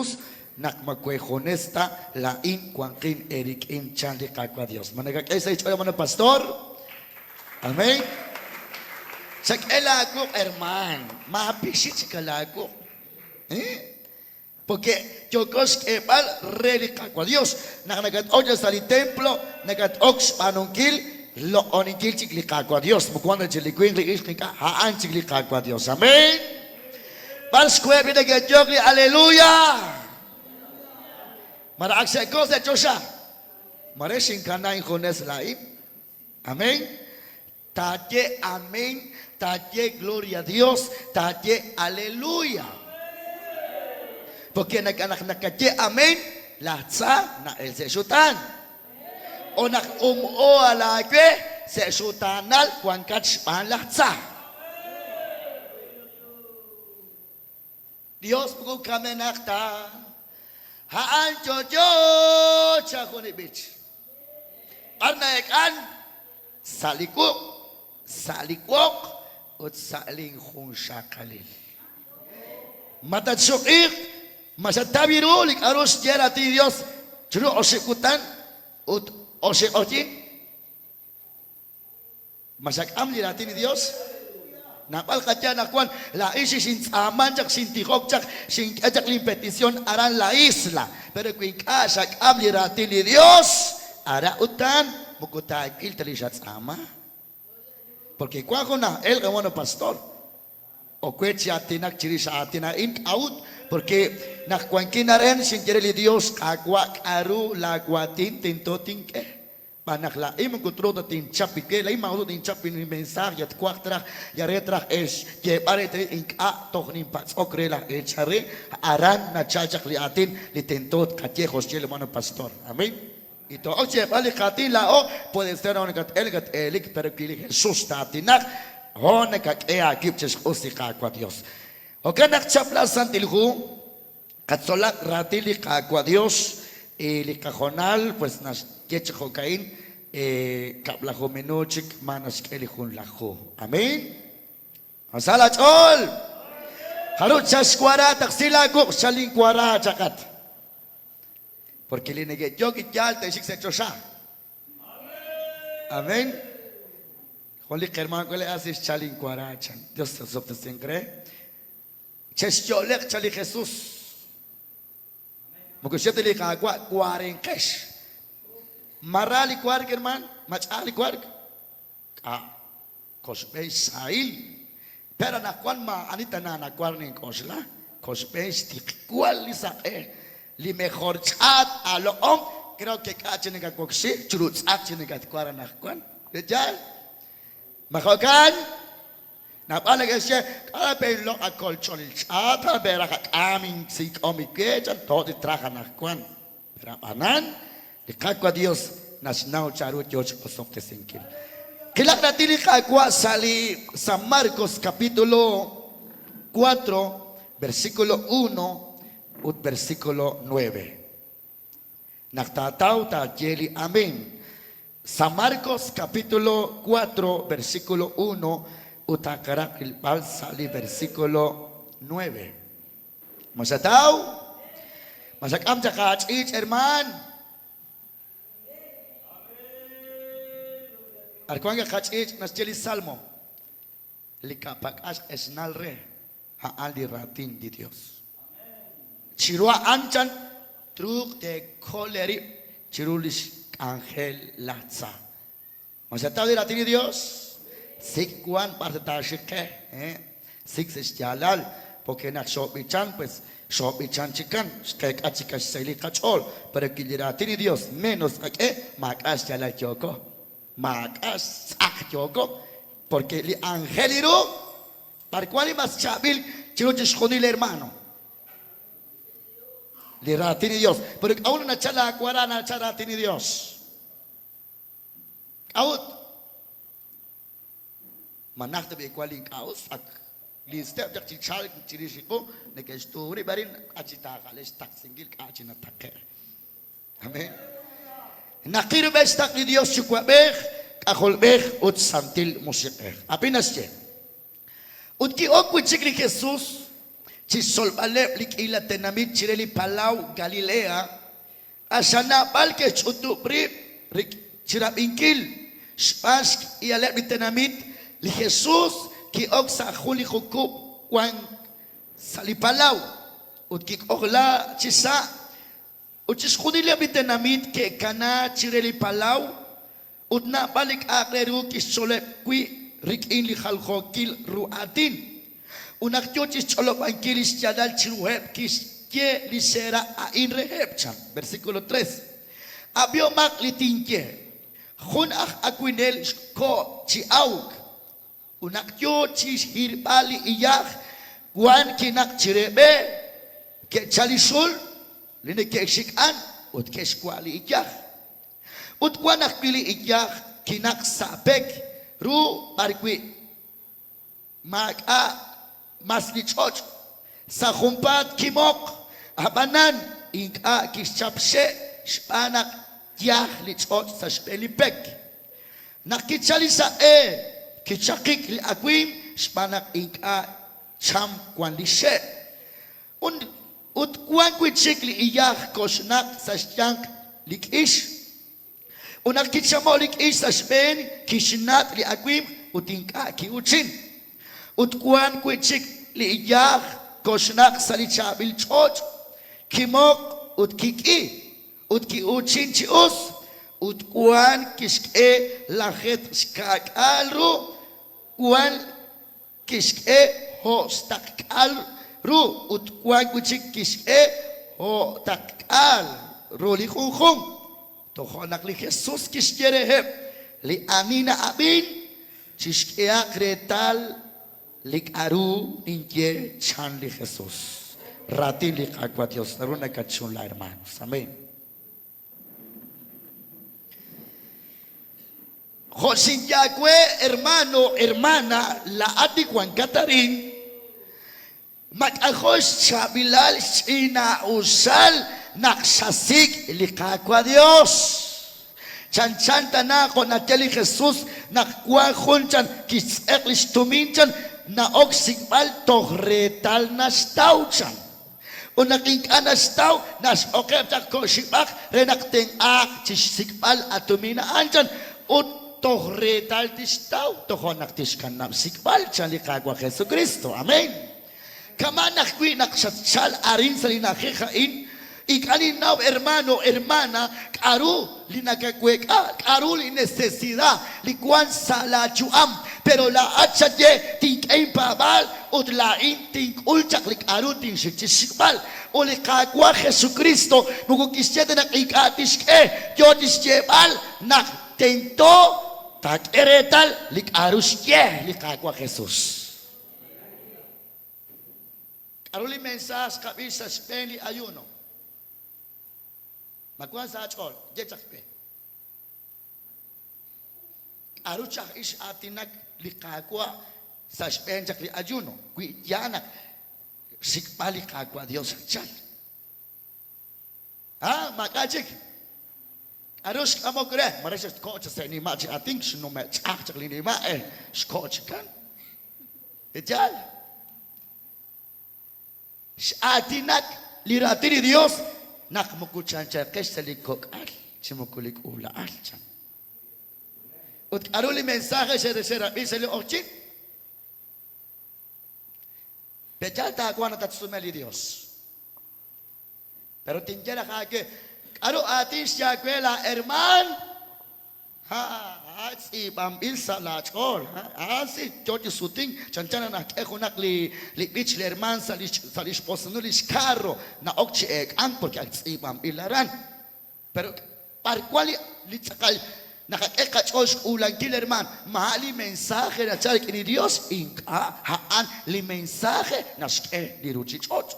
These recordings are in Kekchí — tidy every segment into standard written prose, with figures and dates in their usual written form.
Jesus naq ma wejunes ta laa'in wanqin eerik'in chan li Qaawa' Dios. Ma nakak'e sa' xch'ool hermano pastor? Amén. Chak'e laawuq' hermaan, maapixi chik laawuq'. Eh? Porque yooko xk'eeb'al re li Qaawa' Dios. Naq nakat-ok chaq sa' li templo, nakat-ok xb'aanunkil loq'oninkil chik li Qaawa' Dios. Moko wan ta chik li winq, li ixq ink'a', a'an chik li Qaawa' Dios. Amén. B'ar xkoheb' li neke'yok li aleluya? Mara ak xe'ko sa' choxa. Mare xinkana injunes laa'in. Amén. Taaye amén, taaye gloria a Dios, taaye aleluya. Porque naq nakaye amén, laj tza na'el sa' xutaan. O naq um'o alaawe sa' xutaanal wankat xb'aan laj tza. Dios moko kamenaq ta, a'an yo'yo chan jun li b'ich. B'ar na'eek'an? Sa' li wuq', sa' li woq ut sa' linjunxaqalil. Ma tatxuq'iiq? Ma xataw ru li k'a'ru xye raatin li Dios chiru oxib' kutan ut oxib' q'oqyink? Ma xak'am li raatin li Dios? Naab'al qaye anaqwan, Laa'in xixintz'aaman chaq, xintijok chaq, xink'e chaq linpetición aran la isla. Pero wi ink'a' xak'am li raatin li Dios, ara utan moko taawil ta li xatz'aama. Porque wank jun aj elq' hermano pastor, ok we chi aatinak chirix aatin a'in. K'a'ut? Porque naq wankin aran xinye re li Dios, Qaawa' k'aru laawaatin tento tink'e? Xb'aan naq laa'in moko truuq ta tinchap li we, laa'in maa'us tinchap li mensaaj, yal twaj traj, yal re traj xyeeb'al re teeril, ink'a' toj ninpatz'ok re laj eechal re, aran nachal chaq li aatin li tento tqaye jo' xye li hermano pastor. Amén. Y too'ok xyeeb'al li qaatin laa'o, puede ser naq nakat-elk, kat-eelik, pero wi li Jesús taatinaq, hoon nakak'e aawib' chixq'us li Qaawa' Dios. Jo'kan naq chap laa Santil Hu, Qatzolaq raatin li Qaawa' Dios, li qahoonal pues naxye chi jo'ka'in, kab'laju minuut chik ma naxk'e li junlaju. Amén. Sa laach'ool! Jarub' xaxwara taqsi laawuq' xalinwara chaqat. Porque li neke'yook yaal te'xik sa' choxa. Amén. Jun li qermaan k'ule asi xchalinwara chan. Dios osob'tesinq re. Chexyo'leq chan li Jesus. Moko xye ta li Qaawa' warenqex. Ma ra li wark, hermaan? Ma ch'a'aj li wark? K'a'. Koxb'een xsahil. Pero anaqwan maa'ani tana nawar nink'oxla. Koxb'een xtiqwal li saq'e. Li mejor ch'aat aaloq'om, creo que k'a' chi nakawoksi, chiru tz'aq chi nakatwar anaqwan. Yaal? Ma jo'kan? Naab'al neke'xye, K'a' pe inloq' a kolch'olil ch'aat, a pe raj ak'am insik'om iwe, chan to' titraj anaqwan. Pero ab'anan, li Qaawa' Dios naxnaw chanru yoo chi qosob'tesinkil. Qilaq raatin li Qaawa' sa' li San Marcos capítulo 4, versículo 1 ut versículo 9. Naq taataw taaye li amén. San Marcos capítulo 4 versículo 1 ut taqaraq rilb'al sa' li versículo 9. Ma xataw? Ma xak'am chaq aach'iich' hermaan? B'ar wank qach'iich' naxye li Salmo? Li ka'pak'al q'esnal re, a'an li raatin li Dios. Chiru a'an chan truuq teekol eerib' chiru lix k'anjel laj tza. Ma xataw li raatin li Dios? Sik' wan b'ar taaxik qe, eh? Sik' sa' xyaalal, porque naq xoob'ichan, pues xoob'ichan chikan, xqeek'a chik xsahil li qach'ool, pero wi li raatin li Dios menos tqak'e, maak'a' xyaalal yooko. Maak'a' xtz'aq yooko, porque li anjel li ru, b'ar wan li mas chaab'il chiru chixjunil hermano? Li raatin li Dios. Pero k'a'ut nachal aawara nachal raatin li Dios? K'a'ut? Ma najt b'i wan li ink'a' us ak listeb' chaq chi chalk chirix li qu neke'xtuub' rib' arin k'a' chi taajale xtaqsinkil k'a' chi nataqe'. Amén. Naqil rub'el xtaql li Dios Yuwa'b'ej, K'ajolb'ej ut Santil Musiq'ej. Ab'i naxye. Ut ki'ok wi' chik li Jesus. chi xtzolb'aleb' li k'iila tenamit chire li palaw Galilea, q'axal naab'al ke'xch'utub' rib' chi rab'inkil. Xb'aan xk'ihaleb' li tenamit, li Jesus ki'ok sa' jun li jukub' wank sa' li palaw ut kik'ojla chisa'. Ut chixjunileb' li tenamit ke'kana chire li palaw, ut naab'al li k'a'aq re ru kixtzoleb' wi' rik'in li jaljookil ru aatin. Ut naq yoo chixch'olob'ankil lix yaalal chiruheb' kixye li seeraq' a'in reheb', chan. Versículo tres. Ab'ihomaq li tinye. Jun aj awinel xko' chi awk. Ut naq yoo chixhirb'al li iyaj, wan kinaq chire b'e, ke'chal li xul li neke'xik'an ut ke'xwa' li iyaj. Ut wan ajwi' li iyaj kinaq sa' pek ru b'arwi' maak'a' mas li ch'och'. Sa' junpaat kimoq, a'b'anan ink'a' kixchap xe' xb'aan naq yaj li ch'och' sa' xb'een li pek. Naq kichal li saq'e, kichaqik li awimq xb'aan naq ink'a' cham wan li xe'. Ut wan wi' chik li iyaj koxnaq sa' xyanq li k'ix. Ut naq kichamo' li k'ix sa' xb'een, kixnat' li awimq ut ink'a' ki'uchin. Ut wan wi' chik li iyaj koxnaq sa' li chaab'il ch'och', kimoq ut kik'i, ut ki'uuchin chi us, ut wan kixk'e lajeetq xka'k'aal ru, wan kixk'e jo'xtaqk'aal ru, ut wan wi' chik kixk'e jo'taqk'aal ru li junjunq. Toja' naq li Jesus kixye reheb', Li ani na'ab'in, chixk'ehaq reetal Li k'a'ru ninye, chan li Jesus. Raatin li Qaawa' Dios. Naru nakatchunla, hermanos. Amén. Jo' xinye aawe, hermano, hermana, laa'at li wankat arin, mak'ajo' xchaab'ilal xch'ina'usal naq xasik' li Qaawa' Dios. Chanchan tana jo' naxye li Jesús naq wank jun chan kixtz'eq li xtumin chan na'ok xsik'b'al toj reetal naxtaw chan. Ut naq ink'a' naxtaw naxb'oqeb' chaq ko'xib'aq re naq tenq'aaq chi xsik'b'al a tumin a'an chan ut toj reetal tixtaw tojo' naq tixkanab' xsik'b'al chan li Qaawa' Jesukristo. Amén. Kama'an ajwi' naq xatchal arin sa' li na'ajej a'in, ink'a' ninnaw, hermano, hermana, k'a'ru li nakaweek'a, k'a'ru li necesidad li wan sa' laa yu'am, pero laa'at xaye, Tink'e inpaab'aal ut laa'in tink'ul chaq li k'a'ru tinxik chixxik'b'al. Ut li Qaawa' Jesukristo moko kixye ta naq ink'a' tixk'e, yoo chixyeeb'al naq tento taak'e reetal li k'a'ru xye li Qaawa' Jesus. K'aru li mensaaj xqab'i sa' xb'een li ayuno? Ma wank sa' aach'ool? Ye chaq we. K'aru chaq ix aatinak li Qaawa' sa' xb'een chaq li ayuno? Wi yaal naq xsik'b'al li Qaawa' Dios xchal. Ha, maak'a' chik. K'aru xk'amok re? Mare xe'xko' chaq sa' nima' chi atink, xnume' ch'aj chaq li nima', eh, xko' chikan. Yaal. X'aatinak li raatin li Dios naq moko chanchanqex ta li kok'al chi moko li k'uula'al, chan. Ut k'aru li mensaje xe'rab'i sa' li q'oqyink? Pe'yaal taawanq naq tatxsume li Dios. Pero tinye raj aawe, k'aru aatin xye aawe laa hermaan? Ha, ha, tz'iib'anb'il sa' laa ch'ool. Ha, ha, si, yo chi sutink, chanchan naq naxk'e junaq li, li b'ich li hermaan sa' lix, sa' lix b'osanul lix carro, na'ok chi eek'ank porque ak tz'iib'anb'il aran. Pero b'ar wan li, li tz'aqal naqak'e qach'ool xk'uulankil, hermaan? Ma a' li mensaje nachal rik'in li Dios? Ink'a', a'an li mensaje naxk'e li ruchich'och'.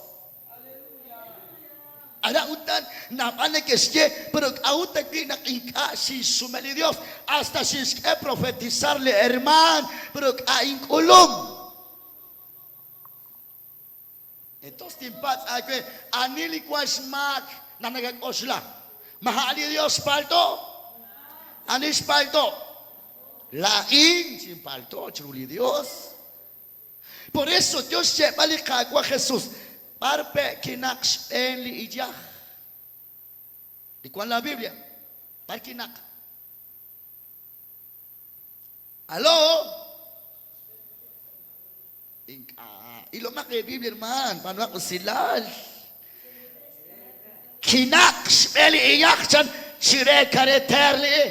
Aran utan naab'al neke'xye, Pero k'a'ut tawi' naq ink'a' xinxsume li Dios? Hasta xinxk'e profetizar li hermaan, pero k'a' ink'ulum? Entonces tinpatz' aawe, ani li wank xmaak naq nakak'oxla? Ma a'an li Dios xpalto'? Ani xpalto'? Laa'in xinpalto' chiru li Dios. Por eso yo xyeeb'al li Qaawa' Jesús. B'ar pe' kinaq xb'een li iyaj? Li wank la Biblia. B'ar kinaq? Alo? Ink'a'. Ilomaq eeBiblia, hermaan, b'aanuhaq usilal. Kinaq xb'een li iyaj chan chire kareteer li i.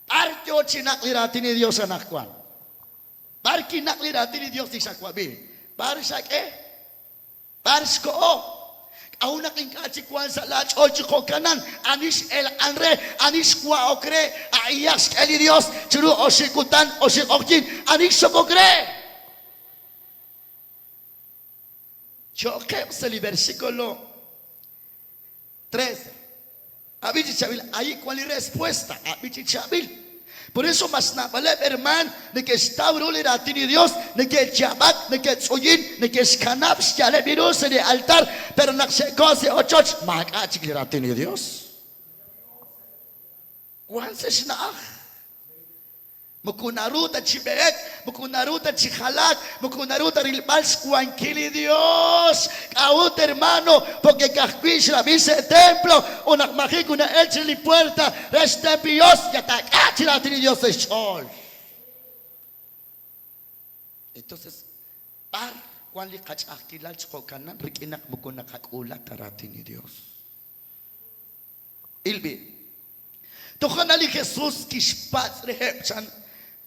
B'ar yoo chi naq li raatin li Dios anaqwan? B'ar kinaq li raatin li Dios li xawab'i? B'ar xak'e? B'ar xkoho? K'a'ut naq ink'a' chik wank sa' laach'ool chi jo'kanan? Ani x'elq'an re? Ani xwa'ok re? A'iyaq xk'e li Yos chiru oxib' kutan, oxib' q'oqyink. Ani xxokok re? Cho'qeb' sa' li versículo 13. Ab'i chi chaab'il, ahi' wank li respuesta. Ab'i chi chaab'il. Por eso mas naab'aleb' hermaan neke'xtaw ru li raatin li Dios, neke'yaab'ak, neke'tz'uyin, neke'xkanab' xyaaleb' li ru sa' li altar, pero naq xe'ko sa' ochoch, maak'a' chik li raatin li Dios. Wank sa' xna'aj. Moko naru ta chi b'ehek, moko naru ta chi jalaak, moko naru ta rilb'al xwankil li Dios. K'a'ut, hermano? Porque ka'ajwi' xrab'i sa' templo ut naq maji' kuna'el chire li puerta re xtemplo li Dios, ya taak'a' chi raatin li Dios sa' xch'ool. Entonces, b'ar wan li qach'a'ajkilal chi jo'kanan rik'in naq moko naqak'uula ta raatin li Dios? Il b'i'. Toja' naq li Jesus kixpatz' reheb', chan,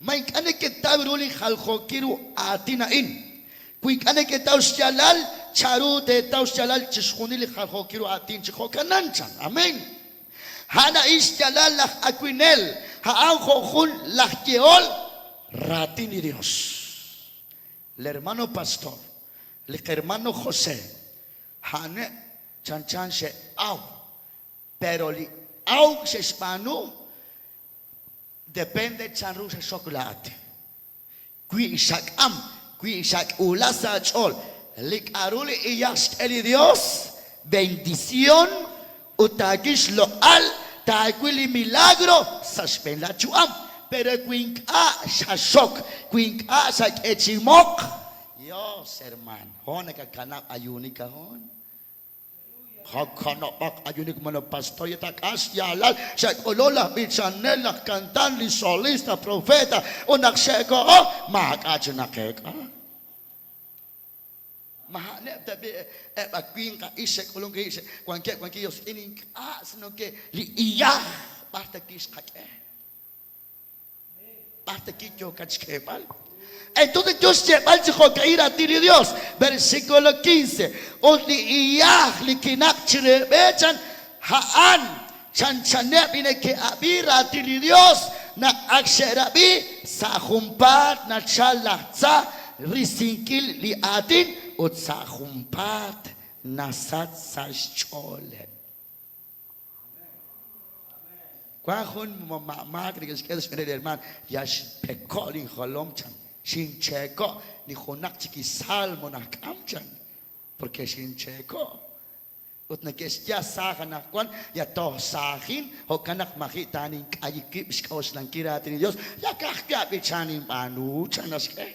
Ma ink'a' neketaw ru li jaljookil ru aatin a'in? Wi ink'a' neketaw xyaalal, chanru teetaw xyaalal chixjunil li jaljookil ru aatin chi jo'kanan? chan. Amén. A'an a'in xyaalal laj awinel, a'an jo' jun laj yehol raatin li Dios. Li hermano pastor, li qhermano José, a'aneb' chanchan xe'aw, pero li awk xe'xb'aanu depende chanru xaxok laa'at. Wi xak'am, wi xak'uula sa' aach'ool li k'a'ru li iyaj xk'e li Dios, bendición, ut taawil xloq'al, taawil li milagro sa' xb'een laa yu'am. Pero wi ink'a' xaxok, wi ink'a' xak'e chi moq, Dios, hermano, hoon nakakanab' ayuunik ahoon. Qakanab'aq ayuunik hermano pastor, ya taak'a xyaalal xe'k'ulun laj b'ichanel, laj kantant, li solista, profeta, ut naq xe'koho, maak'a' chik naqeek'a. Ma a'aneb' tab'i' eb' a winq a ix xe'k'ulunk wi' wankeb' wankil Dios rik'in ink'a' sino ke li iyaj b'ar ta wi' xqak'e. B'ar ta wi' yookat xk'eeb'al? Entonces yo xyeeb'al chi jo'ka'in raatin li Dios, versículo 15, ut li iyaj li kinaq chire b'e chan, a'an chanchaneb' li neke'ab'i raatin li Dios naq ak xe'rab'i, sa' junpaat nachal laj tza risinkil li aatin ut sa' junpaat nasach sa' xch'ooleb'. Wank jun maak neke'xk'e sa' xb'eeneb' li hermaan, Yal xpeko' linjolom, chan. Xincheeko', ni junaq chik li salmo najk'am, chan, porque xincheeko'. Ut neke'xye saaj anaqwan, Ya toj saajin, jo'kan naq maji' taanink'ayi wib' xk'oxlankil raatin li Yos, ya ka'ajwi' ab'ichan ninb'aanu, chan naxk'e.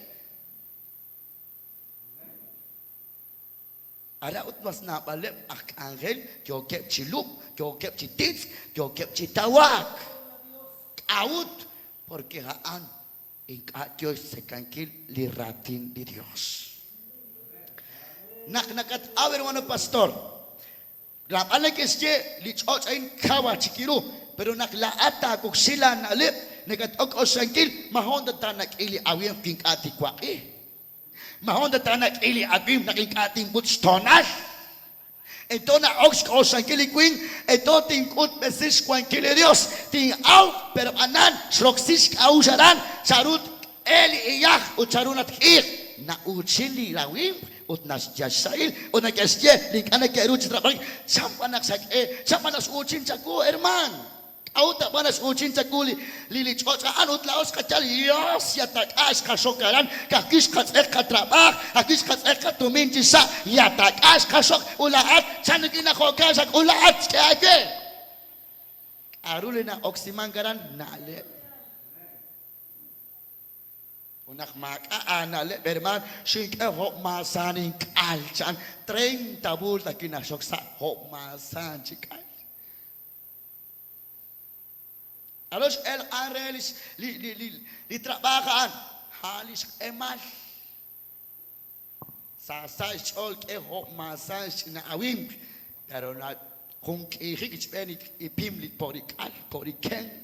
Aran ut mas naab'aleb' aj k'anjel yookeb' chi lub'k, yookeb' chi titz'k, yookeb' chi tawaak. K'a'ut? Porque a'an ink'a' yo xtzekankil li raatin li Dios. Naq nakat-aw, hermano pastor, naab'al neke'xye li ch'och' a'in kaw aj chik ru, pero naq laa'at taawoksi laana'leb', nakat-ok k'oxlankil, ma hoon ta taanak'i li awimq wi ink'a' tiwaq'i? Ma hoon ta taanak'i li awimq naq ink'a' tinb'ut xtoonal? Ento na'ok xk'oxlankil li winq, ento tink'utb'esi xwankil li Dios, tin'awq, pero b'anan xroksi xk'a'uxl aran, chanru tk'e li iyaj ut chanru natk'iiq. Na'uuchin li rawimq ut naxyal xsahil, ut neke'xye li ink'a' neke'ru chi trab'ajik, Chan b'an naq xak'e, chan b'an naq x'uuchin chawu, hermaan? K'a'ut ab'an nax'uuchin chawu li li ch'och' a'an ut laa'o xqayal Yos ya tak'a' xqaxok aran, ka'ajwi' xqatz'eq qatrab'aaj, ka'ajwi' xqatz'eq qatumin chi sa', ya tak'a' xqaxok ut laa'at chan rik'in naq jo'kan xak'ul laa'at xk'e aawe. K'a'ru li na'oksimank aran? Na'leb'. Ut naq maak'a' aana'leb' hermaan, xink'e jo'maasaan ink'al chan, treinta bulta kinaxok sa' jo'maasaan chi k'al. K'aru x'elq'an re li trab'aaj a'an? A'an li xq'emal. Sa sa' xch'ool k'e jo'maasaan xch'ina awimq, pero jun k'iijik xb'een li pim li po' li k'al, po' li kenq.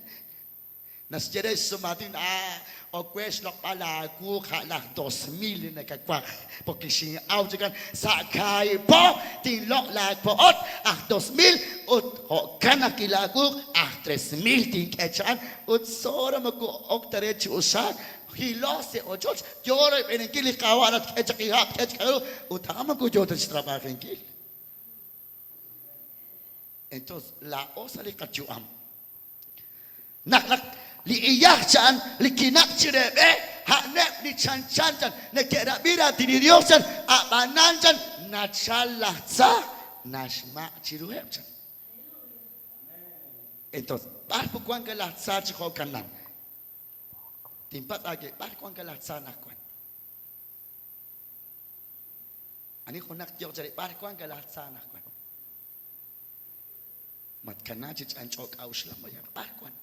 Naxye re xsumaatin, Ah, ok we xloq'b'al aawuq a' laj 2000 li nakawaj, porque xin'aw chikan sa' kaahib' po tinloq' laapo'ot aj 2000 ut jo'kan ajwi' laawuq aj 3000 tink'e cha'an. Ut soora moko ok ta re chi usaak, jilo sa' ochoch, yo royb'eninkil li Qaawa' naq tk'e chaq li hab', tk'e chaq k'aru, ut a'an moko yo ta chi xtrab'ajinkil. Entonces, laa'o sa' li qayu'am. Naq naq li iyaj chan li kinaq chire b'e, a'aneb' li chanchan chan neke'rab'i raatin li Dios chan, a'b'anan chan nachal laj tza naxmaq' chiruheb' chan. Entonces, b'ar wank laj tza chi jo'kanan? Tinpatz' aawe, b'ar wank laj tza anaqwan? Ani junaq yoq chare, b'ar wank laj tza anaqwan? Matkana chi ch'anch'o k'a'uxla mayaq b'ar wan.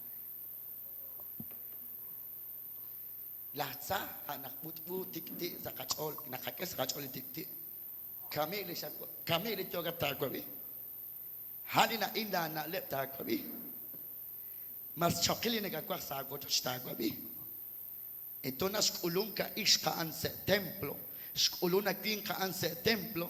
Laj tza a' naq b'ut'b'u tik'ti' sa' qach'ool, naqak'e sa' qach'ool li tik'ti'. Kami' li kami' li yookat taawab'i. A' li na'in laana'leb' taawab'i. Mas choqil li nakawaj sa' aawochoch taawab'i. Enton naxk'ulunk a ixq a'an sa' templo, xk'ulun a winq a'an sa' templo,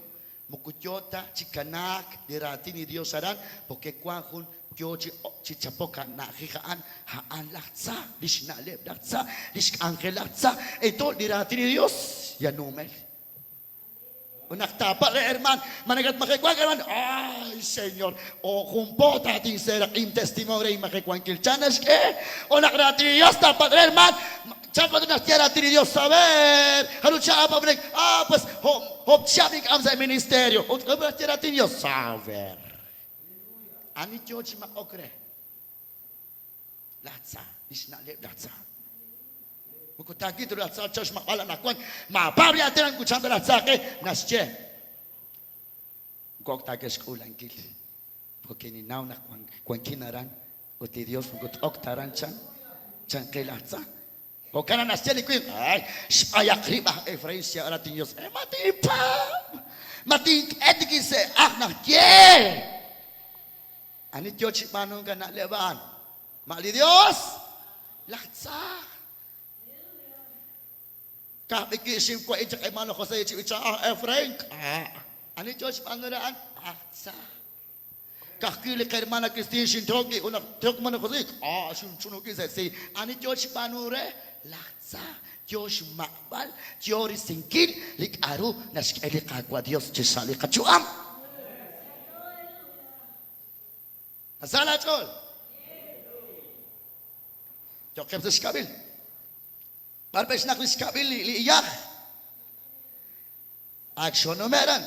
moko yoo ta chi kanaak li raatin li Dios aran, porque wank jun yoo chi chi chapok a na'ajej a'an, a'an laj tza, lix na'leb' laj tza, lix k'anjel laj tza. Enton li raatin li Dios ya numel. Ut naq taapatz' re hermaan, ma nakatmajewank hermaan? Ay, Señor, o jun po taatinseeraq'i intestimonio re inmajewankil. Chan naxk'e? O naq raatin li Dios taapatz' re hermaan, chan put naxye raatin li Dios? A ver, jaru cha'ab' ab'anek, ah, pues, job chihab' nink'am sa' ministerio. Ut k'aru naxye raatin li Dios? A ver. Ani yoo chi maq'ok re? Laj tza, li xna'leb' laj tza. Moko taawil ta ru laj tza chan xmaq'b'al anaqwan, maapaab' li aatin a'an chan ta laj tza qe, naxye. Moko ok ta ke'xk'uulankil, porque ninnaw naq wankin aran ut li Dios moko t-ok ta aran chan, chan qe laj tza. Jo'kan naq naxye li winq, Ay, xb'ayaq rib' aj Efraín xyeeb'al raatin Yos, E ma tinpaab', ma tink'e tik inse'aj naq ye. Ani yo chi b'aanunk a na'leb' a'an? Ma li Dios? Laj tza. Ka'ajwi' wi' xinwa'in chaq hermano José chi b'ichank aj Efraín. K'a'. Ani yo chi b'aanunk re a'an? Aj tza. Ka'ajwi' li qhermana Christine xintrok wi' junaq trok hermano José. K'a' xinchunukil sa' si. Ani yo chi b'aanunk re? Laj tza. Yo xmaq'b'al, yo risinkil li k'a'ru naxk'e li Qaawa' Dios chi sa' li qayu'am. Sa laach'ool. Yo'qeb' sa' xkab'il. B'ar pe' xnaq li xkab'il li iyaj? Ak xonume' aran.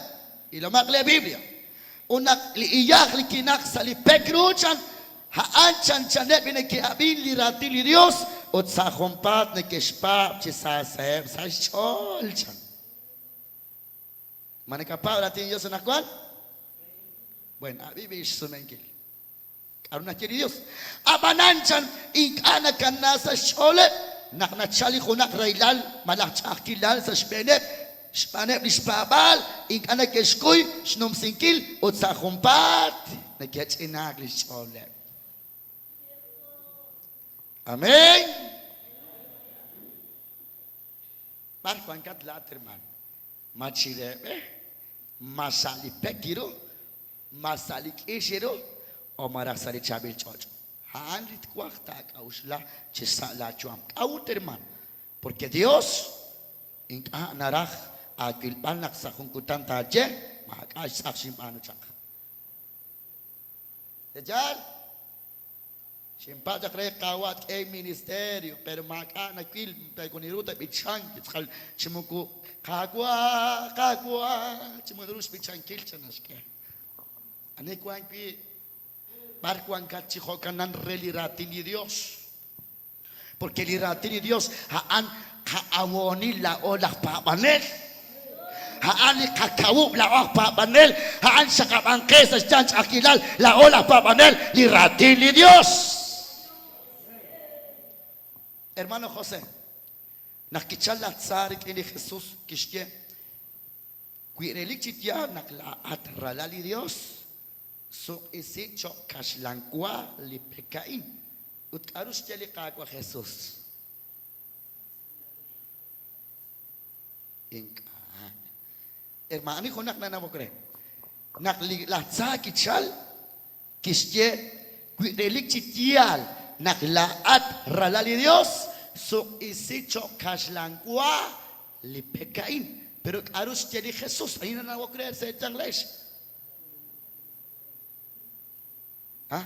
Ilomaq lee Biblia. Ut naq li iyaj li kinaq sa' li pek ru chan, a'an chanchaneb' li neke'ab'in li raatin li Dios ut sa' junpaat neke'xpaab' chi sa saheb' sa' xch'ool chan. Ma nakapaab' raatin li Dios anaqwan? Bueno, ab'i b'i' xsumenkil. K'aru naxye li Dios? Ab'anan chan ink'a' nakana sa' xch'ooleb' naq nachal li junaq rahilal malaj ch'a'ajkilal sa' xb'eeneb' xb'aaneb' li xpaab'aal, ink'a' neke'xkuy xnumsinkil ut sa' junpaat neke'ch'inaak li xch'ooleb'. Amén. B'ar wankat laa'at hermaan? Ma chire b'e? Ma sa' li pek ru? Ma sa' li k'ix ru? O malaj sa' li chaab'il ch'och'? A'an li twaj taak'a'uxla chi sa' laayu'am. K'a'ut hermaan? Porque Dios ink'a' naraj aawilb'al naq sa' jun kutan taaye, Maak'a' xtz'aq xinb'aanu chaq. Yaal? Xinpatz' chaq re, Qaawa' tk'e inministerio, pero maak'a' nawil, moko ninru ta b'ichank tz'aqal chi moko Qaawa', Qaawa', chi moko naru xb'ichankil, chan naxk'e. Ani wank wi' b'ar wankat chi jo'kanan re li raatin li Dios? Porque li raatin li Dios a'an qa'awoonil laa'o laj paab'anel. A'an li qakawub' laa'o aj paab'anel. A'an xaqab'ank qe sa' xyanq ch'a'ajkilal laa'o laj paab'anel li raatin li Dios. Hermano José, naq kichal laj tza rik'in li Jesús, kixye, Wi relik chi yaal naq laa'at ralal li Dios, suq'isi choq' kaxlan wa li pek a'in. Ut k'aru xye li Qaawa' Jesús? Ink'a'. Hermaan, ani junaq nanawok re? Naq li laj tza kichal, kixye, Wi relik chi yaal naq laa'at ralal li Dios, suq'isi choq' kaxlan wa li pek a'in. Pero k'aru xye li Jesús? Ani nanawok re sa' eeyanq laa'ex? Ha?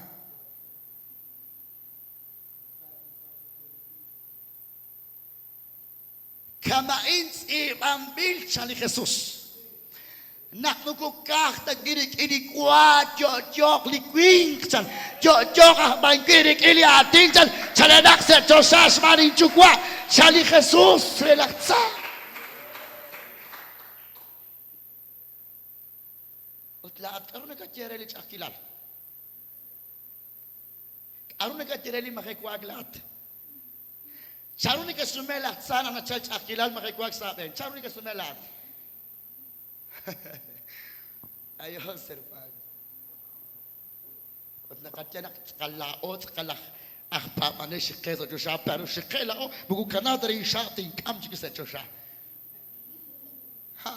Kama'in tz'iib'anb'il, chan li Jesus, naq moko ka'aj ta wi' rik'in li wa yo'yooq li winq, chan, yo'yooq aj b'an wi' rik'in li aatin, chan, chalenaq sa' choxa xb'aan inYuwa', chan li Jesus re laj tza. Ut laa'at k'aru nakaye re li ch'a'ajkilal? K'aru nakaye re li majewaak laa'at? Chanru neke'xsume laj tza naq nachalk ch'a'ajkilal majewaak sa' aab'een? Chanru neke'xsume laa'at? Ayos, hermano. Ut naqaye naq tz'aqal laa'o tz'aqal aj aj paab'anel xiqe sa' choxa, pero xiqe laa'o moko kanaak ta rinxaab' tink'am chik sa' choxa. Ha,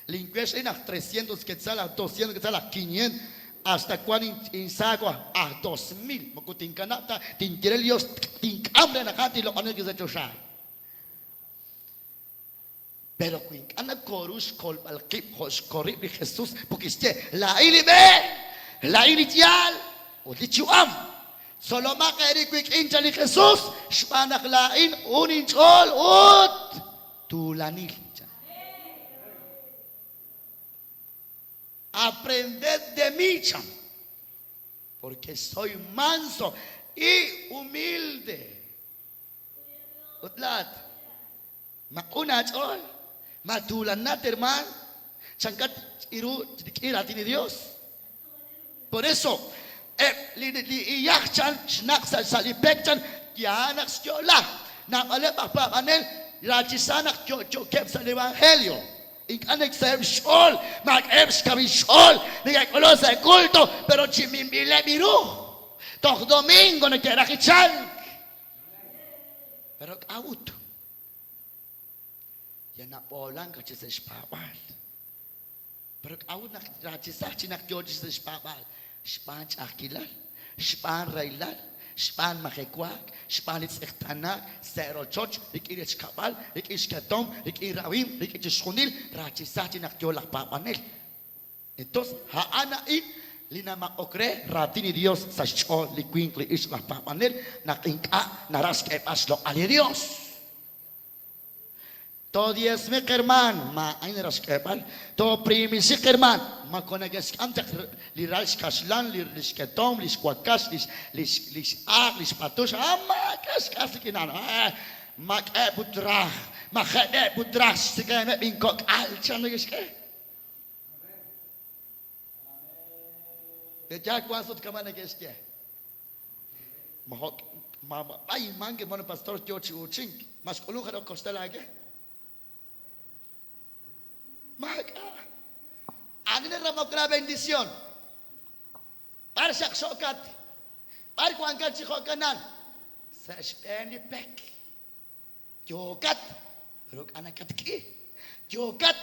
linwex a'in aj 300 quetzal, aj 200 quetzal, aj 500, hasta wan insaco aj 2000. Moko tinkanab' ta, tinye re li Dios, tink'am re naq a'an tinloq'oni rik'in sa' choxa. Pero wi ink'a' nokoru xkolb'al qib' jo' xkol rib' li Jesus, po kixye, Laa'in li b'e, laa'in li yaal ut li yu'am. Tzolomaq eerib' wik'in, chan li Jesus, xb'aan naq laa'in q'un inch'ool ut tuulanil, chan. Aprended de mí, chan, porque soy manso y humilde. Ut laa'at, ma q'un aach'ool? Ma tuulanat, hermaan? Chankat iru rik'in raatin li Dios. Por eso, eb' li li iyaj chan xnaq sa' sa' li pek chan yaal naq xyo'la. Naab'aleb' aj paab'anel raachisa naq yo'yo'keb' sa' li evangelio. Ink'a' neke'saheb' xch'ool, maak'a'eb' xkawil xch'ool, neke'k'uluk sa' culto, pero chi minb'ileb' ru. Toj domingo neke'raj li chalk. Pero k'a'ut? Ya nab'oolank chi sa' xpaab'aal. Pero k'a'ut naq raachisaj chi naq yoo chi sa' xpaab'aal? Xb'aan ch'a'ajkilal, xb'aan rahilal, xb'aan majewaak, xb'aan li tz'eqtaanaak sa' rochoch, rik'in rech kab'al, rik'in xketomq, rik'in rawimq, rik'in chixjunil, raachisaj chi naq yoo laj paab'anel. Entonces, a'an a'in li namaq'ok re raatin li Dios sa' xch'ool li winq li ixq laj paab'anel naq ink'a' naraj xk'eeb'al xloq'al li Dios. Toodiezmiq hermaan, maa'ani naraj xk'eeb'al. Toopriimisiq hermaan, moko neke'xk'am chaq li ral xkaxlan, li xketomq, li xwakax, li x'aaq, li xpatux, a maak'a' xk'as rik'in a'an. Mak'eb' ut raj, majeb'eb' ut raj xtzekemeb' inkok'al, chan neke'xk'e. Pe'yaal wank sut kama' neke'xye? Ma jo' ma b'ay mank hermano pastor yo chi uuchink? Ma xk'ulunk jarub' koxtal aawe? Maak'a'. Ani naramok ra bendición? B'ar xaqxo'kat? B'ar wankat chi jo'kanan? Sa' xb'een li pek. Yookat, pero k'a' nakatk'i. Yookat,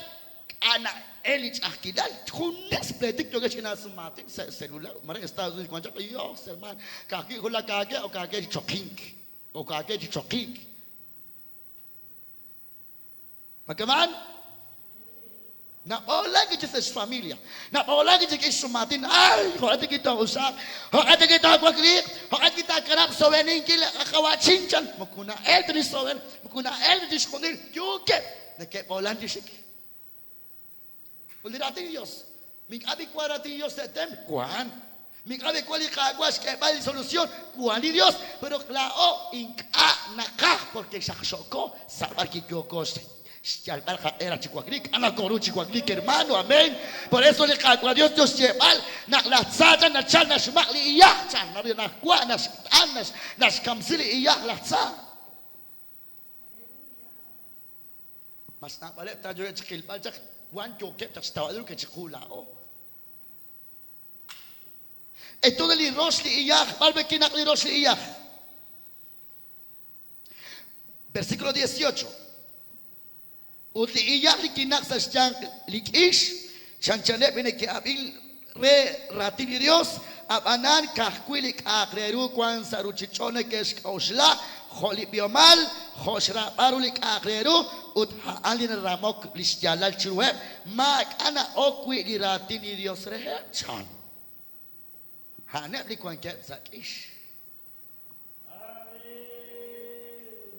k'a' na'el li ch'a'ajkilal. Junes pleetik yookat chi aasumaatin sa' celular. Mare Estados Unidos wan chaq, Dios, hermano, ka'ajwi' jun lakaake o ka'ake chi choqink. O ka'ake chi choqink. Ma kama'an? Nab'oolank chi sa' xfamilia. Nab'oolank chi rik'in xsumaatin. Ay, jo'q'e tik too'usaaq, jo'q'e tik toowakliiq, jo'q'e tik taakanab' xsoweninkil qawa'chin chan. Moko na'elk ta li sowen, moko na'elk ta chixjunil. Yookeb' neke'b'oolank chi xik. Ut li raatin li Dios, ma ink'a' b'i wank raatin li Dios sa' tem? Wank. Mik'a' b'i' wan li Qaawa' xk'eeb'al li solución, wan li Dios, pero laa'o ink'a' naqaj porque xaqxo'ko sa' b'ar wi' yooko xyalb'al qaq'e raj chi wakliik. K'a' nokoru chi wakliik, hermano, amén. Por eso li Qaawa' Dios yo xyeeb'al naq laj tza chan nachal naxmaq' li iyaj chan, naxwa' naxt'an naxkamsi li iyaj laj tza. Mas naab'aleb' ta yookeb' chi qilb'al chaq wan yookeb' chaq xtawb'al ru ke chiqu laa'o. Entonces li rox li iyaj, b'ar be kinaq li rox li iyaj? Versículo 18. Ut li iyaj li kinaq sa' xyanq li k'ix, chanchaneb' li neke'ab'in re raatin li Dios, ab'anan ka'ajwi' li k'a'aq re ru wank sa' ruuchich'och' neke'xk'oxla, jo' li b'ihomal, jo' xraab'al ru li k'a'aq re ru, ut a'an li naramok li xyaalal chiruheb', maak'a' na'ok wi' li raatin li Dios reheb', chan. A'aneb' li wankeb' sa' k'ix.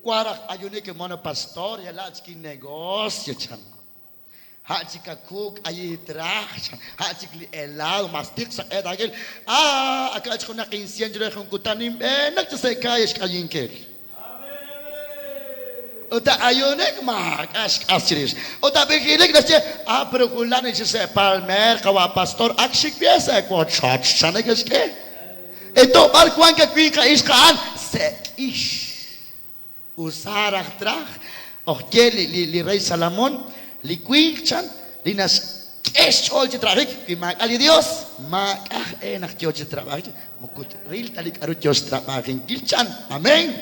Wank raj ayunik hermano pastor, yalaq chik innegocio, chan. A' chik a kuk ayit raj, chan. A' chik li helado, mas tiq sa' q'eet akil. Ah, ak'a chik junaq incienso re jun kutan ninb'eenak chi sa' calle xk'ayinkil. Ut ayunik maak'a' xk'as chirix. Ut ab'ijilik naxye, ah, pero wulak chi sa' palmer, qawa' pastor, ak xik b'e sa' wochoch, chan neke'xk'e. Eto b'ar wank a winq a ixq a'an sa' k'ix. Usa raj traj, ojye li, li, li rey Salomón, li winq chan, li naxk'e xch'ool chi trab'ajik, wi maak'a' li Dios, maak'a' aj-e naq yoo chi trab'ajik, moko tril ta li k'a'ru yoo xtrab'ajinkil chan. Amén.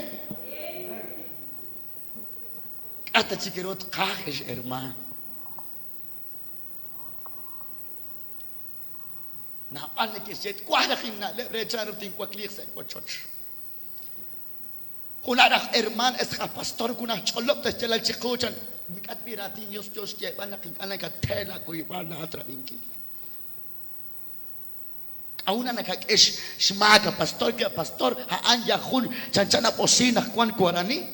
K'a' ta chik ru tqaj, ex hermaan? Naab'al neke'xye, Twaj raj inna'leb' re chanru tinwakliiq sa' wochoch. Junaq aj hermaan es aj pastor junaj ch'olob' ta xyaalal chiqu chan mik'a' tb'i raatin Dios yo xyeeb'al naq ink'a' nakate laakuyb'al laa'at rab'inkil. K'a'ut naq nakak'e xmaak a pastor ke a pastor a'an yal jun chanchan a b'osiin naq wank warani?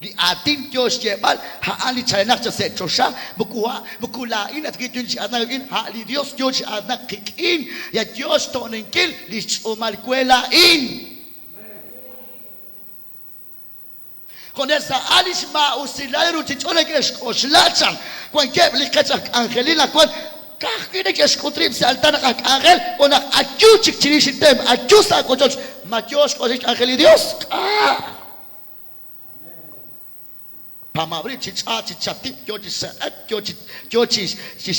Li aatin yo xyeeb'al a'an li chalenaq chaq sa' choxa, moko moko laa'in at wi' chi aatinak rik'in, a' li Dios yo chi aatinak qik'in, yal yo xto'ninkil li xtz'uumal we laa'in. Junes a'an li xmaa'usilal li ruuchich'och' neke'xk'oxla chan. Wankeb' li qech aj k'anjelil naq wan ka'ajwi' neke'xk'ut rib' sa' altar naq aj k'anjel ut naq ayu chik chirix li tem, ayu sa' wochoch. Ma yo xk'oxlankil xk'anjel li Dios? K'a'. Pamab' rib' chi ch'aat, chi chatib', yo chi se'ek, yo chi, yo chi, chi,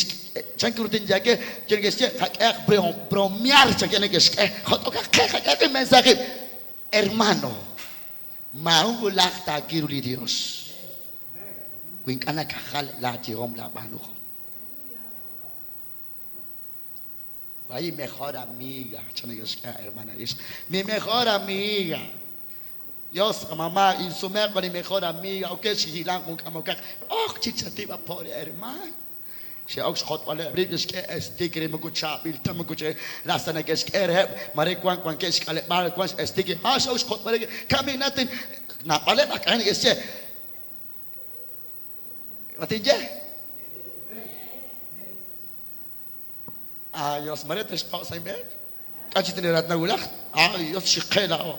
chan ru tinye aawe, yo neke'xye, qak'ehaq bromear, chankeb' neke'xk'e, jot'okaq qe, qak'ehaq li mensaje. Hermano, maajun wulaj taawil ru li Dios wi ink'a' nakajal laayehom laab'aanuhom. Ay, mejor amiga, chan neke'xk'e hermana ixq. Mi mejor amiga. Dios, mamá, insumeq li mejor amiga. Ok, xhilan jun k'amokaq. Ok, chi chatib' pobre hermano. Xe'ok xjotb'aleb' rib' xk'e sticker moko chaab'il ta moko che rasa neke'xk'e reheb' mare wank wankeb' xk'aleb'aal wank xsticker ha xe'ok xjotb'aleb' kaminatin naab'aleb' aj k'anjel neke'xye ma tinye Ay, Dios, mare texpaw sa' inb'een. K'a' chi tineraat nawulaj? Ay, Dios, xiqe laa'o.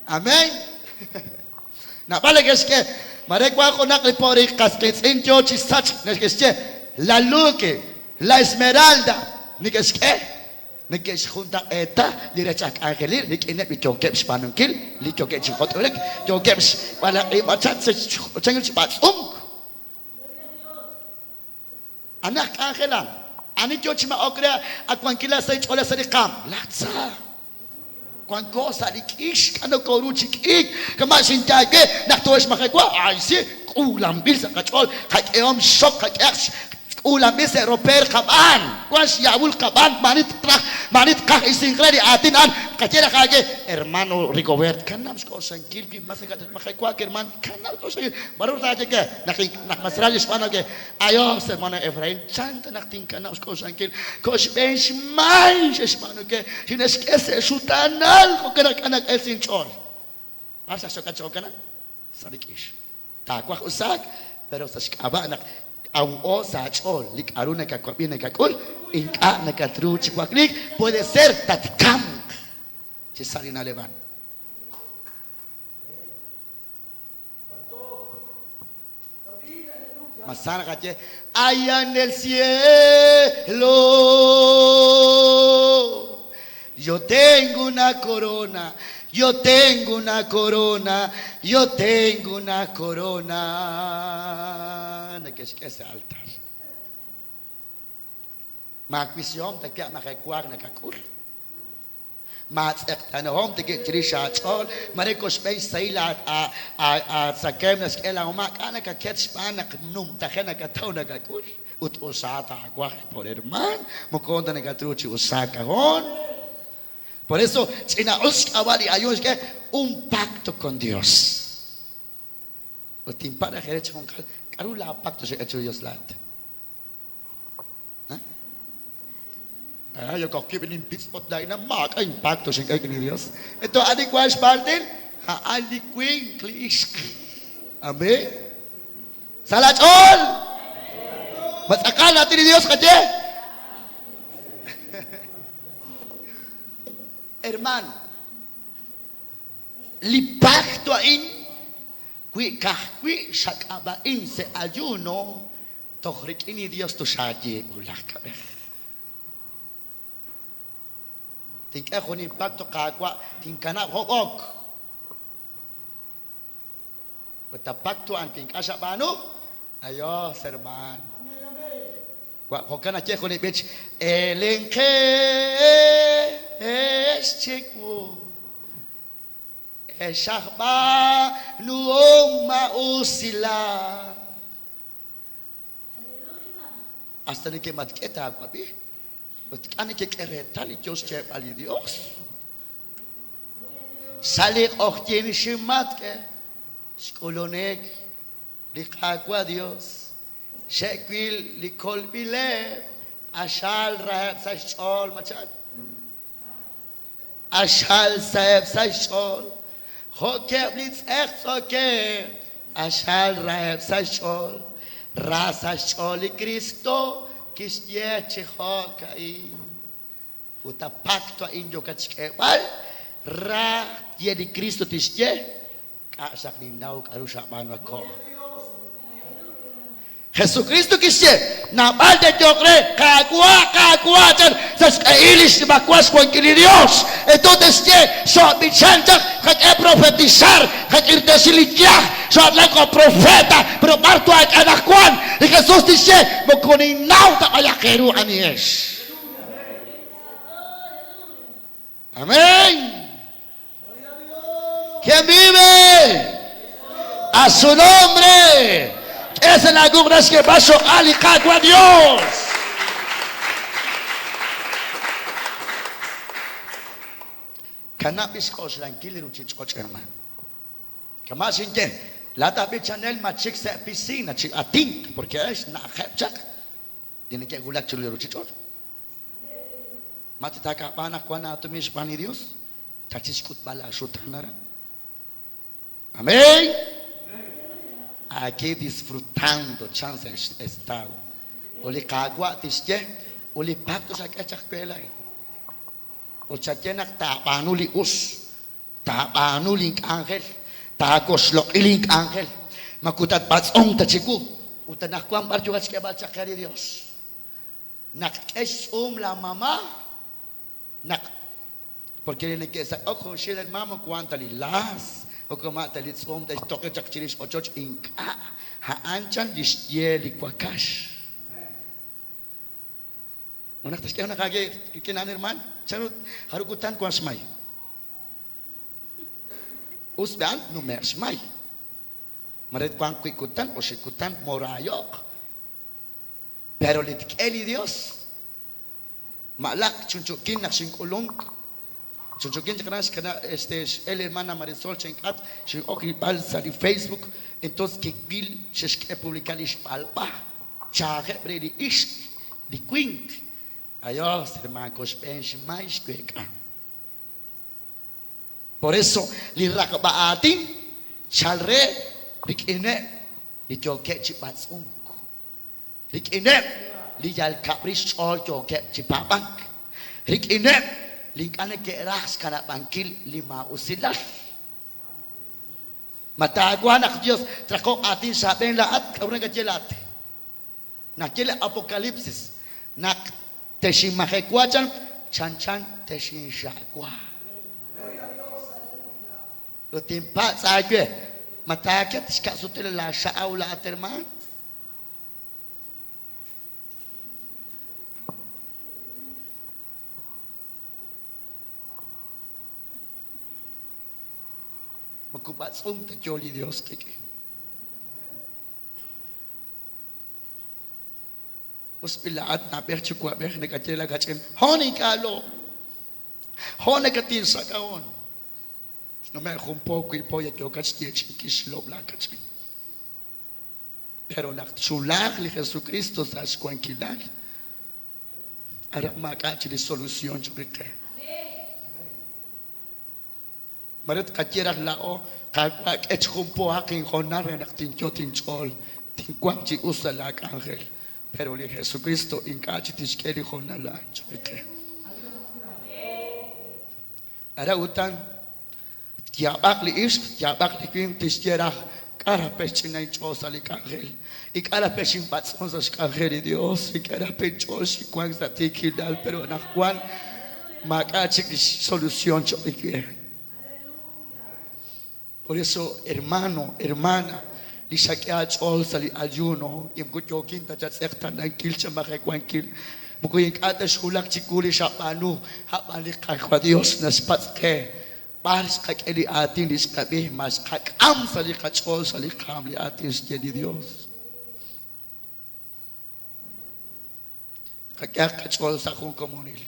Amén. Naab'al neke'xk'e. Mare wank junaq li po'ri qas qiitz'in yoo chi sachk neke'xye, La Luque, la Esmeralda, neke'xk'e. Neke'xjuntaq'eeta li rech aj k'anjelil rik'ineb' li yookeb' xb'aanunkil, li yookeb' chi jot'ulik, yookeb' xb'alaq'ib'achat chan chi b'atz'unk. Ani aj k'anjelan? Ani yoo chi maq'ok re a wankilal sa' li ch'oolej sa' li qaam? Laj tza. Wanko sa' li k'ix, k'a' nokoru chi k'iik. Kama' xinye aawe naq tooxmajewa, ay si, k'uulanb'il sa' qach'ool, qak'ehom xxok, qak'ehaq k'uulanb'il sa' ropeer qab'aan. Wan xya'b'ul qab'aan, maa'ani traj, maa'ani tqaj isink re li aatin a'an. Tqaye raj aawe, Hermano Rigobert, kanab' xk'oxlankil wi mas nakatmajewaak, hermano, kanab' xk'oxlankil. B'aru taaye we naq naq mas ra li xb'aan aawe? Ayos, hermano Efraín, chan ta naq tinkanab' xk'oxlankil koxb'een xmay xe'xb'aanu we, xine'xk'e sa' xutaanal, jo'kan naq k'a' nak'el sa' inch'ool. B'ar xaxokat chi jo'kan? Sa' li k'ix. Taawaj usaak, pero sa' xk'ab'a' naq aw'o sa' aach'ool li k'a'ru nakawab'i nakak'ul, Ink'a' nakatru chi wakliik, puede ser tatkamq chi sa' li na'leb' a'an. Ma sa naqaye, Allá en el cielo yo tengo una corona, yo tengo una corona, yo tengo una corona. Neke'xk'e sa' altar. Maawisihom ta wi' majewaak nakak'ul. Maatz'eqtaanahom ta wi' chirix aach'ool, mare koxb'een xsahil aatzakemq naxk'e laamama', k'a' nakaket xb'aan naq numtajenaq nakataw nakak'ul, ut usaak taawaj por hermaan, moko ta nakatru chi usaak hoon. Por eso, ch'ina'us xk'ab'a' li ayuun xk'e un pacto con Dios. Ut tinpatz' raj eere chi junqal, k'aru laapacto xak'e chiru Dios laa'at? Ah, yokokib' ninpitz'pot laa'in maak'a' impacto xink'e rik'in li Dios. Entonces, ani wank xpaltil? A'an li winq, li ixq. Amén. Sa' laach'ool! Ma tz'aqal raatin li Dios qaye? Hermano, li pacto a'in wi ka'ajwi' xak'ab'a'in sa' ayuno Toj rik'in li Dios toxaayeeb'ulaq kab'ej. Tink'e jun impacto, Qaawa', tinkanab' hob'ok. Ut a pacto a'an ink'a' xab'aanu, adiós, hermano. Wa' jo'kan naxye jun li b'ich, Elenqex chiwu, ex aj b'aanuhom maa'usilal. Hasta neke'matk'e taawab'i ut k'a' nekek'e reetal li yo xyeeb'al li Yos. Sa' li q'oqyink xinmatk'e xk'ulunik li Qaawa' Yos, xe'wil li kolb'ileb' q'axal raheb' sa' xch'ool machal. Q'axal saheb' sa' xch'ool, jo'keb' li tz'eqtz'ookeb', q'axal raheb' sa' xch'ool. Ra sa' xch'ool li Kristo kixye chi jo'ka'in, Ut a pacto a'in yookat xk'eeb'al, ra tye li Kristo tixye, K'a' xaq ninnaw k'a'ru xab'aanu ak ko'. Jesukristo kixye, Naab'al te'yooq re, Qaawa', Qaawa', chan, sa' xq'ehil li xnimajwal xwankil li Yos. Eto te'xye, Xoob'ichan chaq, xqak'e profetizar, xqak'irtesi li yaj, xoo'aatinak jo' profeta, pero b'ar twaak'a anaqwan? Li Jesus tixye, Moko ninnaw ta b'ayaq eeru anihex. Amén. ¿Quién vive? A su nombre. K'e la gubras que paso ali Qaawa' Dios. Kanab' xk'oxlankil li ruuchich'och', hermano. Kama' xinye, laa'at aj b'ichanel matxik sa' piscina chi atink, porque xna'ajeb' chaq li neke'wulak chiru li ruuchich'och'. Ma titaakab'a naq wank aatumin xb'aan li Yos? Chachi xk'utb'al laaxutaan aran. Amén. Aquí disfrutando chan sa' estado. Ut li Qaawa' tixye, ut li pacto xak'e chaq we laa'in. Ut xaye naq taab'aanu li us, taab'aanu link'anjel, taawoxloq'i link'anjel, moko tatb'atz'unk ta chiwu. Ut anaqwan b'ar yookat xk'eeb'al chaq qe li Yos? Naq tk'e xtz'uum la mama, naq, porque li neke'sak'ok junxil hermano moko wan ta li las, moko ma ta li tz'uum te'xtoqi chaq chirix ochoch, ink'a', a'an chan li xye li wakax. Ut naq tixk'e junaq aawe rik'in a'an hermano, chanru jarub' kutan wank xmay? Us b'an nume'q xmay. Mare twanq wi' kutan, oxib' kutan, moraayo'q. Pero li tk'e li Dios, ma'laq chunchu'kin naq xink'ulunk, chunchu'kin chaq aran xkana este x'el hermana Marisol chink'atq, xin'ok rilb'al sa' li Facebook, entonces kiwil xe'xk'e publicar li xb'alb'a, chaajeb' re li ixq, li winq. Adiós, hermano, koxb'een xmay xweek'a. Por eso, li raqb'a aatin chal re rik'ineb' li yookeb' chi b'atz'unk. Rik'ineb' li yal kab'rix xch'ool yookeb' chi paab'ank, rik'ineb' li ink'a' neke'raj xkanab'ankil li maa'usilal. Ma taawaj naq Dios traqoq aatin sa' aab'een laa'at? K'a'ru nakaye laa'at? Naxye li Apokalipsis naq texinmajewa chan chanchan texinxa'wa. Ut tinpatz' aawe, ma taaket xka'sutil laaxa'aw laa'at hermaan? Moko b'atz'unk ta yo li Yos qik'in. Us b'i' laa'at na'b'ej yuwa'b'ej nakaye laakach'in, Hoon ink'a' lo! Hoon nakatinsak' hoon! Xnume'k jun po, wiib' po ya yookat xyeechi'inkil xlob' laakach'in. Pero naq tchunlaaq li Jesukristo sa' xwankilal, aran maak'a' chik li solución cho'q qe. Mare tqaye raj laa'o, Qaawa' k'e chi jun pohaq inhoonal re naq tinyot' inch'ool, tinwanq chi us sa' laak'anjel. Pero li Jesukristo ink'a' chik tixk'e li hoonal a'an cho'q qe. Aran utan, tyaab'aq li ixq, tyaab'aq li winq, tixye raj, K'a' raj pe xch'ina inch'ool sa' li k'anjel? Ink'a' raj pe xinb'atz'un sa' xk'anjel li Dios, ink'a' raj pe inch'ool xinwank sa' tiikilal, pero anaqwan maak'a' chik li solución cho'q we. Por eso, hermano, hermana, li xak'e aach'ool sa' li ayuno, moko yookin ta chatz'eqtaanankil, chamajewankil, moko ink'a' ta xwulak chiwu li xab'aanu, a'b'an li Qaawa' Dios naxpatz' qe, B'ar xqak'e li aatin li xqab'i? Ma xqak'am sa' li qach'ool, sa' li qaam li aatin xye li Dios? Qak'ehaq qach'ool sa' jun komonil.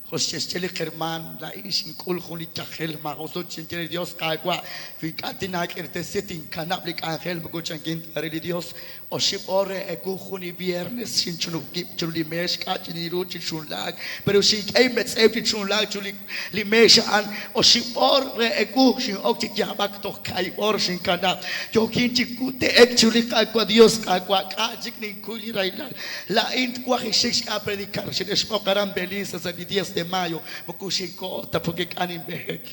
Jo' xe'xye li qhermaan, laa'in xink'ul jun li yajel maa'usut xinye re li Dios, Qaawa', wi ink'a' tinaak'irtesi, tinkanab' li k'anjel moko chankin ta re li Dios. Oxib' oor re ewu jun li viernes xinchunub' wib' chiru li meex k'a' chi ninru chi chunlaak, pero xink'e inmetz'ew chi chunlaak chiru li meex a'an. Oxib' oor re ewu xin'ok chi yaab'ak toj kaahib' oor xinkanab'. Yookin chi kute'ek chiru li Qaawa' Dios, Qaawa', k'a' chik ninkuy li rahilal. Laa'in twaj xik xk'a' predicar. Xine'xb'oq aran Belice sa' li diez de mayo. Moko xinkoho ta porque k'a' ninb'ehek.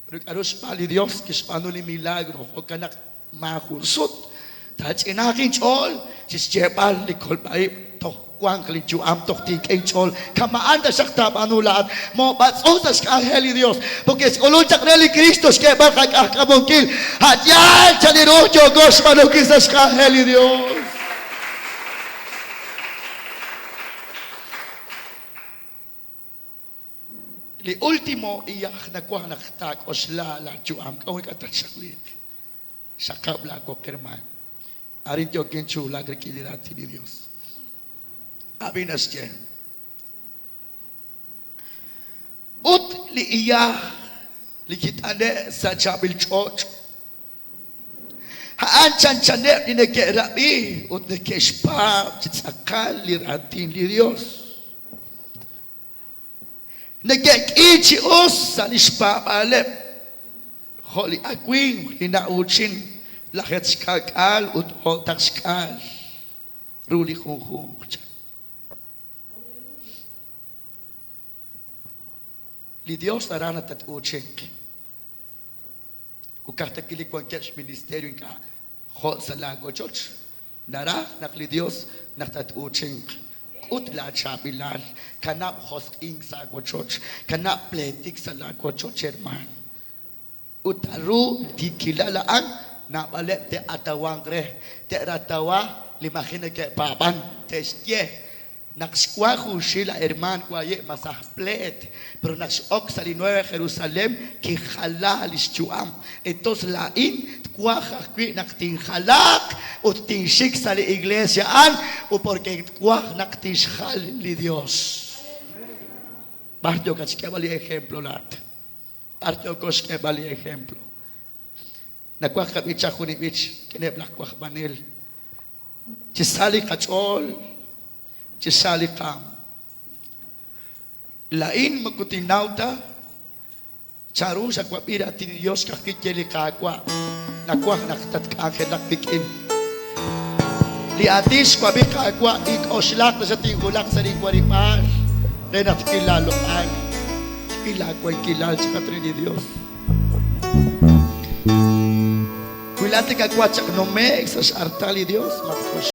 Pero k'a'ru xb'aan li Dios kixb'aanu li milagro, jo'kan naq maajun sut taach'inaaq inch'ool chixyeeb'al li kolb'a-ib' toj wanq lin yu'am, toj tink'e inch'ool. Kama'an taxaq taab'aanu laa'at. Moob'atz'un sa' xk'anjel li Dios, porque xk'ulun chaq re li Kristo xk'eeb'al qak'ajk'amunkil. A' yaal chan ru yooko xb'aanunkil sa' xk'anjel li Dios. Li ultimo iyaj nawaj naq taak'oxla laayu'am, k'a'ut ink'a' tatxaqliiq? Xaqab' laawoq hermaan. Arin yookin chi wulak rik'in li Raatin li Yos. Ab'i naxye. Ut li iyaj li kit'ane' sa' chaab'il ch'och', a'an chanchaneb' li neke'rab'i ut neke'xpaab' chi tz'aqal li Raatin li Yos. Neke'k'i chi us sa' li xpaab'aaleb', jo' li awimq li na'uuchin lajeetq xka'k'aal ut o'taq xk'aal ru li junjunq, chan. Li Dios naraj naq tat-uuchinq. Moko ka'aj ta wi' li wankeb' xministerio ink'a' jo' sa' laa wochoch. Naraj naq li Dios naq tat-uuchinq. K'ut laa chaab'ilal. Kanab' josq'ink sa' aawochoch. Kanab' pleetik sa' laa wochoch, hermaan. Ut ru tiikilal a'an, naab'aleb' te'atawanq re, te'ratawa li maji' neke'paab'an, te'xye, Naq xwank junxil a hermaan waye' mas aj pleet, pero naq x'ok sa' li Nueva Jerusalén kijala li xyu'am. Entonces laa'in twaj ajwi' naq tinjalaaq ut tinxik sa' li iglesia a'an ut porque twaj naq tixjal li Dios. B'ar yookat xk'eeb'al li ejemplo laa'at? B'ar yooko xk'eeb'al li ejemplo? Nawaj qab'icha jun li b'ich rik'ineb' laj wajb'anel. Chi sa li qach'ool, chi sa li qaam. Laa'in moko tinnaw ta chanru xawab'i raatin li Dios ka'ajwi' ye li Qaawa', nawaj naq tatk'anjelaq wik'in. Li aatin xwab'i Qaawa' ink'oxlaq taxaq tinwulaq sa' linwarib'aal re naq twil laaloq'al, twil laawankilal, chaqat re li Yos. Wi laa'at nakawaj chaq nume'k sa' x'artal li Yos, matk'oxlak.